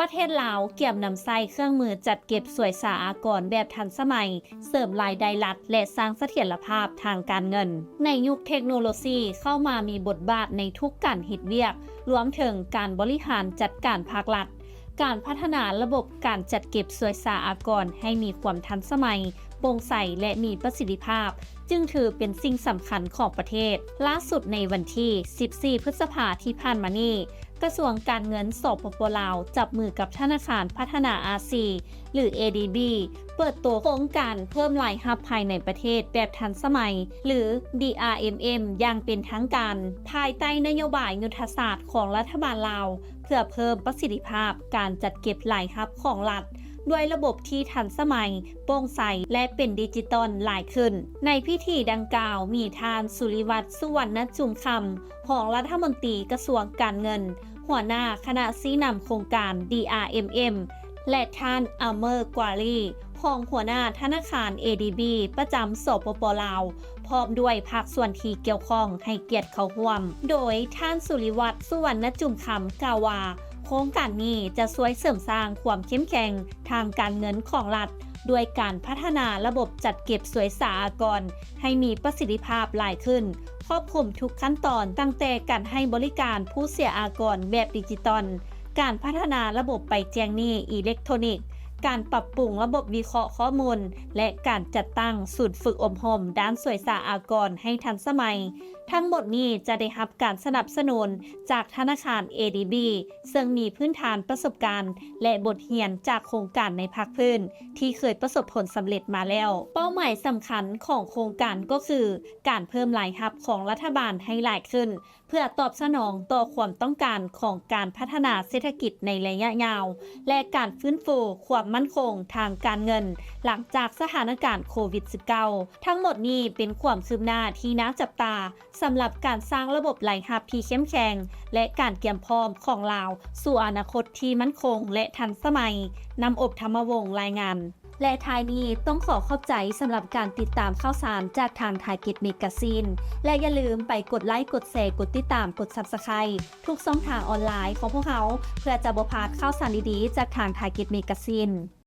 ປະເທດລາວກຽມນຳໃຊ້ເຄື່ອງມືຈັດເກັບສວຍສາອາກອນແບບທັນສະໄໝ, ເສີມລາຍໄດ້ລັດ ແລະ ສ້າງສະຖຽນລະພາບທາງການເງິນ. ໃນຍຸກເທັກໂນໂລຊີເຂົ້າມາມີບົດບາດໃນທຸກການເຮັດວຽກ, ລວມເຖິງການບໍລິຫານຈັດການພາກລັດ, ການພັດທະນາລະບົບການຈັດເກັບສວຍສາອາກອນໃຫ້ມີຄວາມທັນສະໄໝ, ໂປ່ງໃສ ແລະ ມີປະສິດທິພາບ ຈຶ່ງຖືເປັນສິ່ງສຳຄັນຂອງປະເທດ. ລ່າສຸດໃນວັນທີສິບສີ່ ພຶດສະພາທີ່ຜ່ານມານີ້, ກະຊວງການເງິນ ສປປ ລາວ ຈັບມືກັບທະນາຄານພັດທະນາອາຊີ ຫຼື ເອດີບີ ເປີດໂຕໂຄງການເພີ່ມລາຍຮັບພາຍໃນປະເທດແບບທັນສະໄໝ ຫຼື ດີອາເອັມເອັມ ຢ່າງເປັນທາງການ, ພາຍໃຕ້ນະໂຍບາຍຍຸດທະສາດຂອງລັດຖະບານລາວ ເພື່ອເພີ່ມປະສິດທິພາບການຈັດເກັບລາຍຮັບຂອງລັດ ດ້ວຍລະບົບທີ່ທັນສະໄໝ, ໂປ່ງໃສ ແລະ ເປັນດິຈິຕອນຫຼາຍຂຶ້ນ. ໃນພິທີດັ່ງກ່າວ ມີທ່ານ ສຸລິວັດ ສຸວັນນະຈຸມຄຳ ຮອງລັດຖະມົນຕີກະຊວງການເງິນ, ຫົວໜ້າຄະນະຊີ້ນຳໂຄງການ ດີອາເອັມເອັມ ແລະ ທ່ານ ອາເມີ ກວາລີ ຮອງຫົວໜ້າທະນາຄານ ເອດີບີ ປະຈຳ ສປປ ລາວ ພ້ອມດ້ວຍພາກສ່ວນທີ່ກ່ຽວຂ້ອງໃຫ້ກຽດເຂົ້າຮ່ວມ. ໂດຍທ່ານ ສຸລິວັດ ສຸວັນນະຈຸມຄຳ ກ່າວວ່າ ໂຄງການນີ້ຈະຊ່ວຍເສີມສ້າງຄວາມເຂັ້ມແຂງທາງການເງິນຂອງລັດ ດ້ວຍການພັດທະນາລະບົບຈັດເກັບສວຍສາອາກອນໃຫ້ມີປະສິດທິພາບຫຼາຍຂຶ້ນ, ຄອບຄຸມທຸກຂັ້ນຕອນ, ຕັ້ງແຕ່ການໃຫ້ບໍລິການຜູ້ເສຍອາກອນແບບດິຈິຕອນ, ການພັດທະນາລະບົບໃບແຈ້ງໜີ້ອີເລັກໂທຣນິກ, ການປັບປຸງລະບົບວິເຄາະຂໍ້ມູນ ແລະ ການຈັດຕັ້ງສູນຝຶກອົບຮົມດ້ານສວຍສາອາກອນໃຫ້ທັນສະໄໝ. ທັງໝົດນີ້ຈະໄດ້ຮັບການສະໜັບສະໜູນຈາກທະນາຄານ ເອດີບີ ເຊິ່ງມີພື້ນຖານປະສົບການ ແລະ ບົດຮຽນຈາກໂຄງການໃນພາກພື້ນທີ່ເຄີຍປະສົບຜົນສຳເລັດມາແລ້ວ. ເປົ້າໝາຍສຳຄັນຂອງໂຄງການກໍຄື ການເພີ່ມລາຍຮັບຂອງລັດຖະບານໃຫ້ຫຼາຍຂຶ້ນ ເພື່ອຕອບສະໜອງຕໍ່ຄວາມຕ້ອງການຂອງການພັດທະນາເສດຖະກິດໃນໄລຍະຍາວ ແລະ ການຟື້ນຟູຄວາມໝັ້ນຄົງທາງການເງິນ ຫຼັງຈາກສະຖານະການໂຄວິດສິບເກົ້າ. ທັງໝົດນີ້ເປັນຄວາມຄືບໜ້າທີ່ໜ້າຈັບຕາ ສຳລັບການສ້າງລະບົບລາຍຮັບທີ່ເຂັ້ມແຂງ ແລະ ການກຽມພ້ອມຂອງລາວສູ່ອະນາຄົດທີ່ໝັ້ນຄົງ ແລະ ທັນສະໄໝ. ນ້ຳອົບ ທຳມະວົງ ລາຍງານ. ແລະ ທ້າຍນີ້ຕ້ອງຂໍຂອບໃຈສຳລັບການຕິດຕາມຂ່າວສານຈາກທາງ Target Magazine ແລະ ຢ່າລືມໄປກົດໄລ, ກົດແຊ, ກົດຕິດຕາມ, ກົດ Subscribe ທຸກຊ່ອງທາງອອນລາຍຂອງພວກເຮົາ ເພື່ອຈະບໍ່ພາດຂ່າວສານດີໆຈາກທາງ Target Magazine.